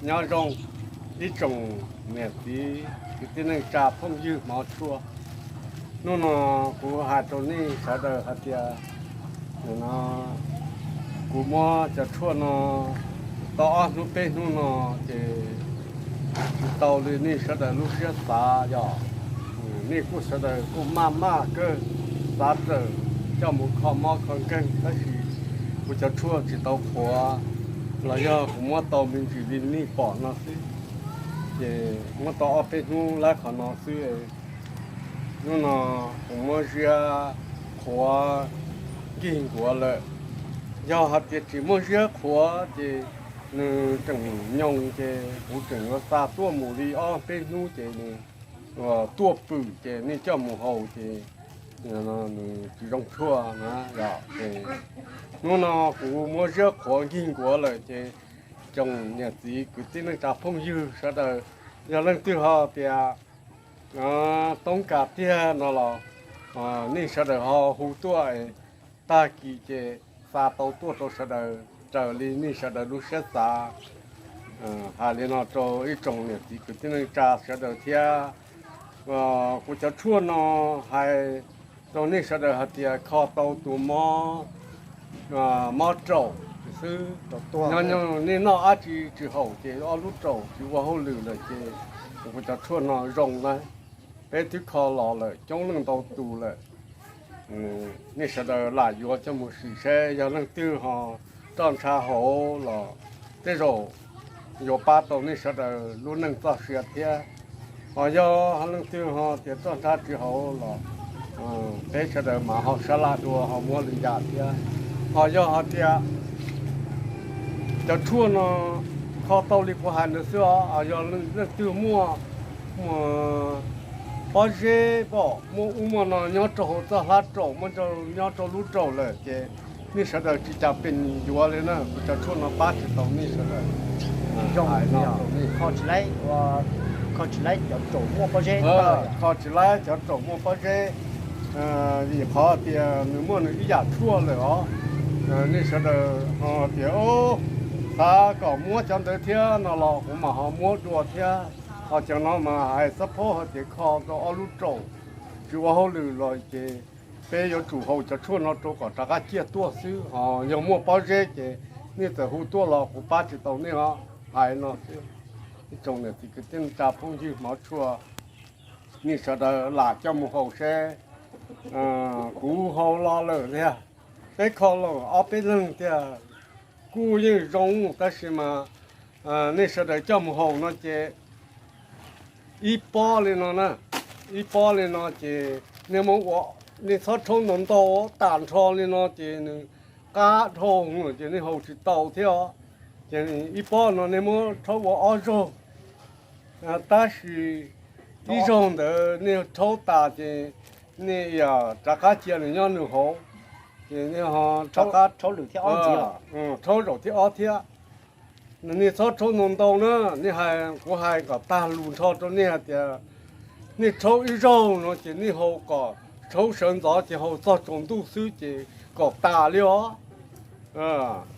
Nyob zoo ib tsoom niam txiv kwv tij neej tsa phooj ywg hmov tshua. Hnub no kuv hais rau nej sawv daws hais tias, no, kuv muab cov tshuaj no tau ob hnub peb hnub no ces tsis tau li nej sawv daws lub siab xav yog, nej kuj sawv daws kuj maj maj kawg xav rawm coj mus kho mob kho nkeeg, tab sis kuv cov tshuaj tsis tau qhuav los yog kuv muab tau me ntsis li nej pom no xwb, ces muab tau ob peb hnub lawm qhov no xwb. Hnub no kuv muab ziab qhuav nkig nkuav lawm. Yog hais tias tsis muaj ziab qhuav ces nws tseem nyoos ces kuv tseem yuav xa tuaj mus li ob peb hnub ces nws tuaj pwm ces nej coj mus haus ces nws tsis zoo tshuaj na. Hnub no kuv muab ziab qhuav nkig nkuav lawm ces tsoom niam txiv kwv tij neej tsa phooj ywg sawv daws, yog leej twg ho tias toob kas tiag no los nej sawv daws ho hu tuaj, tag kis ces xa tau tuaj rau sawv daws raws li nej sawv daws lub siab xav. Hais li no rau ib tsoom niam txiv kwv tij neej tsa sawv daws thiab. Kuv cov tshuaj no hais rau nej sawv daws hais tias kho tau tus mob, mob raum xwb, nej noj dab tsi tsis haum ces ob lub raum tsis ua hauj lwm lawm ces kuv cov tshuaj no zoo na. Peb twb kho los lawm coob leej ntau tus lawm. Nej sawv daws lam yuav coj mus sim seb yog leej twg ho roj ntsha hauv los tej zaum yuav pab tau nej sawv daws lub neej txoj sia thiab. Ho yog leej twg ho tias roj ntsha tsis hauv los peb sawv daws mas ho sab laj dua ho muab li cas thiab. Ho yog hais tias cov tshuaj no kho tau li kuv hais ntawd xwb os, yog leej twg muaj pob zeb pom muaj ub muaj no nyob rau hauv txoj hlab raum, muaj nyob rau lub raum lawm ces nej sawv daws tsis cas pes yuav li na, kuv cov tshuaj no pab tsis tau nej sawv daws. Kho tsis laib cov raum muaj pob zeb, kho tsis laib cov raum muaj pob zeb, vim qhov tias nws muaj nws ib yam tshuaj lawm os. Nej sawv daws ho tias xav kom muab cov ntawd thiab no los kuv mam ho muab dua thiab. Ho cov no mas hais xab phob hais tias kho rau ob lub raum tsis ua hauj lwm los ces peb yuav tsum haus cov tshuaj no rau kom rov qab ciaj tuaj xwb, ho yog muaj pob zeb ces nej txawm hu tuaj los kuv pab tsis tau nej os. Hais no xwb, ib tsoom niam txiv kwv tij neej tsa phooj ywg hmov tshua, nej sawv daws lam coj mus haus seb. Kuv haus los lawm tiag, peb kho los ob peb leeg tiag, kuj yeej zoo tab sis mas nej sawv daws coj mus haus no ces ib pob li no na, ib pob li no ces nej muab ua, nej txhob rhaub ntau ntau, tas nrho li no ces nws qab dhau ces nej haus tsis tau thiab os. Ces ib pob no nej muab rhaub ua ob zaug, tab sis ib zaug ntawd nej rhaub tas ces nej yam rov qab cia nws nyob nws hauv, ces nej ho rhaub zaum thib ob thiab. Nej txhob rhaub ntau ntau na, nej hais, kuv hais kom tag lus nrho rau nej hais tias nej rhaub ib zaug no ces nej haus kom rhaub sawv ntxov ces haus txog tsaus ntuj xwb ces kom tas li os.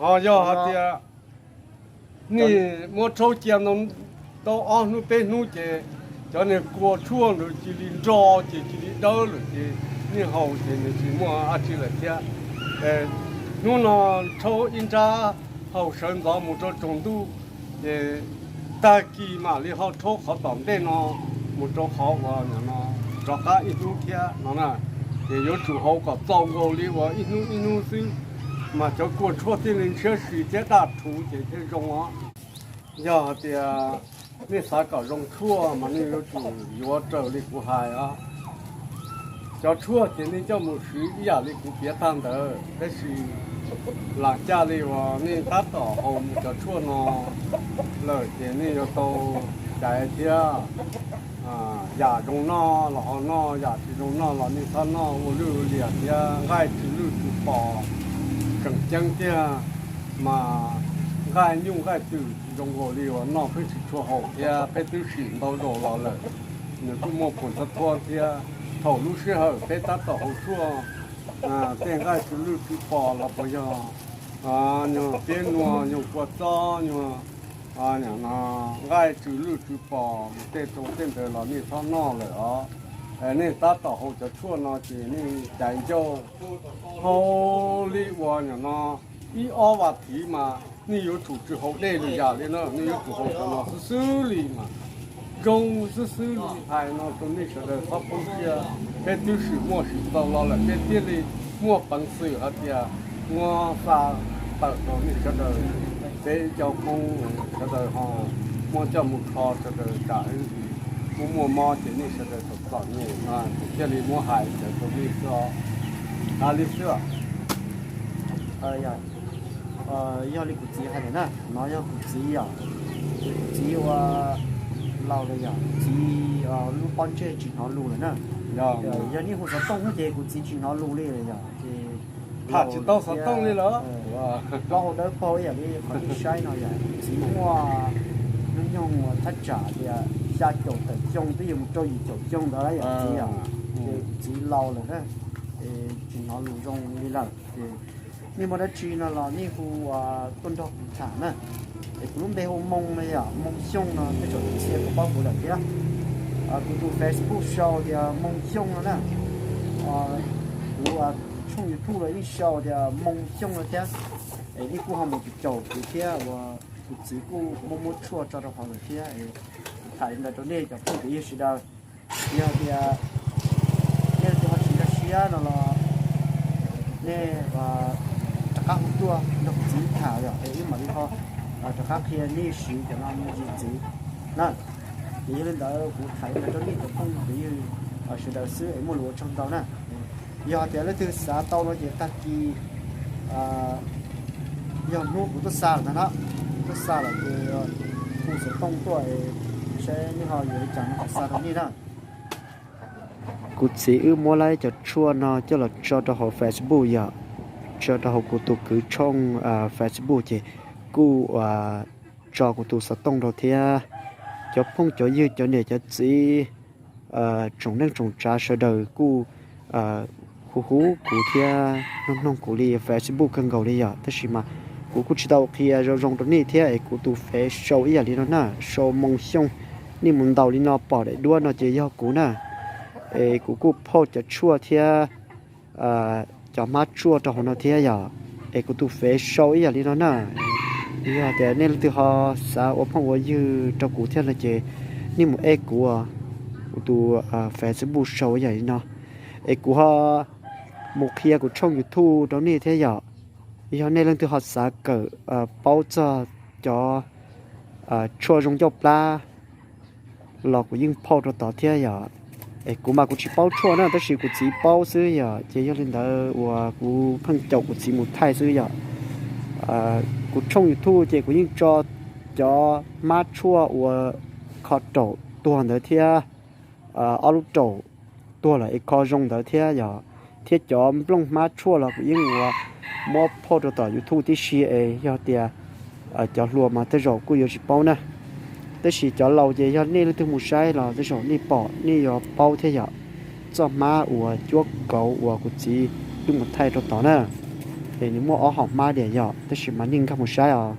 Ho yog hais tias nej muab rhaub cia tau ob hnub peb hnub ces cov niag kua tshuaj ntawd cia li nro ces cia li dawb lawm ces nej haus ces nws tsis muaj dab tsi lawm thiab. Hnub no rhaub ib nrab haus sawv ntxov mus rau tsaus ntuj ces tag kis mam li ho rhaub qhov tom ntej no mus rau qhov uas rov qab ib hnub thiab no na. Ces yuav tsum haus kom txaus nkaus li uas ib hnub ib hnub xwb, mas cov kua tshuaj thiaj li ntshiab si thiab daj rhuv ces thiaj zoo os. Yog hais tias nej xav kom zoo tshuaj mas nej yuav tsum yuav raws li kuv hais os. Cov tshuaj ces nej coj mus siv ib yam li kuv piav tag ntawd, tab sis lam caj li uas nej tab tom haus cov tshuaj no lawm ces nej yuav tau caiv thiab. Yam zoo noj los ho noj, yam tsis zoo noj los nej txhob noj, ua lwj ua liam thiab nqaij tsw lwj tsw pos, tseem ceeb tiag mas nqaij nyuj nqaij twm tsis zoo nkaus li uas noj pheej tsis tshua haum thiab peb twb sim ntau zaus los lawm, nws kuj muaj pus thawj thuab thiab. Thaum lub sij hawm peb tab tom haus tshuaj, tej nqaij tsw lwj tsw pos los puas yog nyuag piab nuas, nyuag kua txob, nyuag Nim no nqaij tsw lwj tsw pos mus tej rau tej ntawd los nej txhob noj lawm os. Nej tab tom haus cov tshuaj no ces nej caiv ncauj haus li uas nim no ib ob vas thiv mas nej yuav tsum tsis haus dej li yam li na, nej yuav tsum haus cov no xwb xwb li mas zoo xwb xwb li. Hais no rau nej sawv daws txhob poob siab, peb twb sim muaj sim txaus los lawm peb thiaj li muaj peev xwm hais tias muab xa tawm rau nej sawv daws, peb cov Hmoob sawv daws ho muab coj mus kho sawv daws tsam muaj muaj mob ces nej sawv daws txom txom nyem no ces thiaj li muab hais ntawd rau nej xwb os. Hais li xwb. Yog li kuv txiv hais lawm na, no yog kuv txiv yom, ces kuv txiv ua laus lawm yom, kuv txiv lub pob ntseg tsis hnov lus lawm na. Yog nej hu xov tooj xwb ces kuv txiv tsis hnov lus li lawm yom, ces tham tsis tau xov tooj li lawm. Plaub hau dawb paug ib yam li qhov nej saib no yom, kuv txiv muaj hnub nyoog thaj tsam tias xya caum tawm xyoo twb yuav mus rau yim caum xyoo ntawd yom txiv yom, ces kuv txiv laus lawm na, tsis hnov lus zoo li lawm ces nej muaj dab tsi no los nej hu tuaj nrog kuv tham na. Es kuv lub npe hu Moo no yom, Moo Xyooj no tej zaum txhia kuv paub kuv lawm thiab. Kuv tus Facebook sau tias Moo Xyooj no na. Kuv tshooj YouTube los yeej sau tias Moo Xyooj no thiab. Es nej kuj ho mus caum kuv thiab uas kuv txiv kuj muab muab tshuaj tso rau hauv lawm thiab. Kuv tham li ntawd rau nej cov phooj ywg sawv daws. Yog tias nej leej twg ho tsis nkag siab no los nej rov qab hu tuaj nrog kuv txiv tham yom, es wb mam li ho rov qab qhia nej siv cov no me ntsis ntxiv na. Ces yog li ntawd kuv tham li ntawd rau nej cov phooj ywg sawv daws xwb es muaj lus ua tsaug ntau na. Yog tias leej twg xav tau no ces tag kis yog hnub kuv tuaj xa lawm ntag na, kuv tuaj xa lawm ces hu xov tooj tuaj es saib nej ho yuav li cas no kuv xa rau nej na. Kuv txiv wb muab lawv cov tshuaj no coj los tso rau hauv Facebook yom, tso rau hauv kuv tus kwv tshooj Facebook ces kuj tso kuv tus xov tooj rau thiab. Cov phooj cov ywg cov niam cov txiv, tsoom neej tsoom tsav sawv daws kuj hu hu kuv thiab noog noog kuv li Facebook kawg nkaus li yom, tab sis mas kuv kuj tsis tau qhia zoo zoo rau nej thiab es kuv tus Face sau ib yam li no na, sau Moo Xyooj. Nej mus ntaus li no pom daim duab no ces yog kuv na. Es kuv kuj phauj cov tshuaj thiab cov hmab tshuaj rau hauv no thiab yom. Es kuv tus Face sau ib yam li no na. Yog tias nej leej twg ho xav ua phooj ua ywg rau kuv thiab no ces nej mus add kuv, kuv tus Facebook sau ib yam li no. Es kuv ho mus qhia kuv tshooj YouTube rau nej thiab yom. Yog nej leej twg ho xav kawm paub txog cov tshuaj zoo ncauj plab los kuv yeej phauj rau tod thiab yom. Es kuv mas kuv tsis paub tshuaj na, tab sis kuv txiv paub xwb yom, ces yog li ntawd uas kuv pheej caum kuv txiv mus thaij xwb yom. Kuv tshooj YouTube ces kuv yeej tso cov hmab tshuaj uas kho raum tuag ntawd thiab ob lub raum tuag lawm es kho zoo ntawd thiab yom, thiab cov nplooj hmab tshuaj los kuv yeej ua muab phauj rau tom YouTube tib si es yog tias cov hluas mas tej zaum kuj yuav tsis paub na. Tab sis cov laus ces yog nej leej twg mus saib los tej zaum nej pom nej yuav paub thiab yom. Txoj hmab uas cuab kauv uas kuv txiv twb mus thaij rau tod na, es nws muaj ob hom hmab diam yom, tab sis mas nej nkag mus saib os.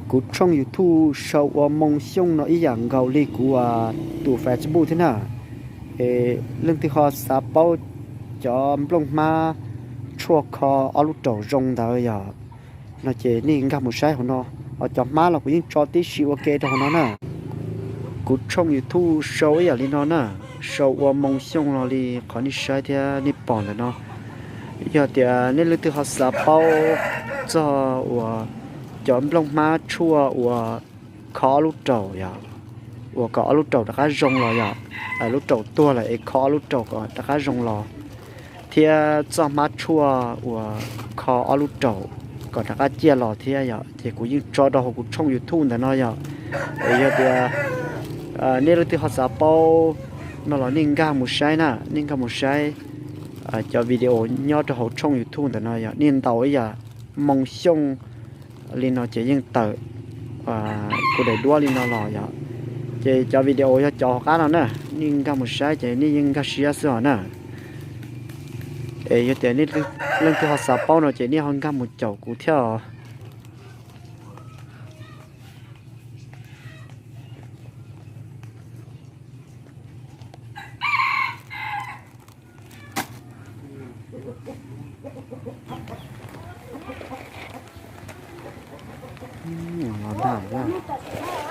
Kuv tshooj YouTube sau ua Moo Xyooj no ib yam nkaus li kuv tus Facebook thiab na. Es leej twg ho xav paub cov nplooj hmab tshuaj kho ob lub raum zoo ntawd yom, no ces nej nkag mus saib hauv no. Ho cov hmab los kuv yeej tso tib si ua ke rau hauv no na. Kuv tshooj YouTube sau ib yam li no na, sau ua Moo Xyooj no li qhov nej saib thiab nej pom ntawm no. Yog tias nej leej twg ho xav paub txog uas cov nplooj hmab tshuaj uas kho ob lub raum yom, uas kom ob lub raum rov qab zoo los yom, lub raum tuag lawm es kho ob lub raum kom rov qab zoo los, thiab txoj hmab tshuaj uas kho ob lub raum kom rov qab ciaj los thiab yom, ces kuv yeej tso rau hauv kuv tshooj YouTube ntawm no yom. Es yog tias nej leej twg ho xav paub no los nej nkag mus saib na, nej nkag mus saib cov video nyob rau hauv tshooj YouTube ntawm no yom, nej ntaus ib yam Moo Xyooj li no ces yeej tawm kuv daim duab li no los yom. Ces cov video yog cov hauv qab no na, nej nkag mus saib ces nej yeej nkag siab xwb os na. Es yog tias nej leej twg ho xav paub no ces nej ho nkag mus caum kuv thiab os. Los ntag, los ntag.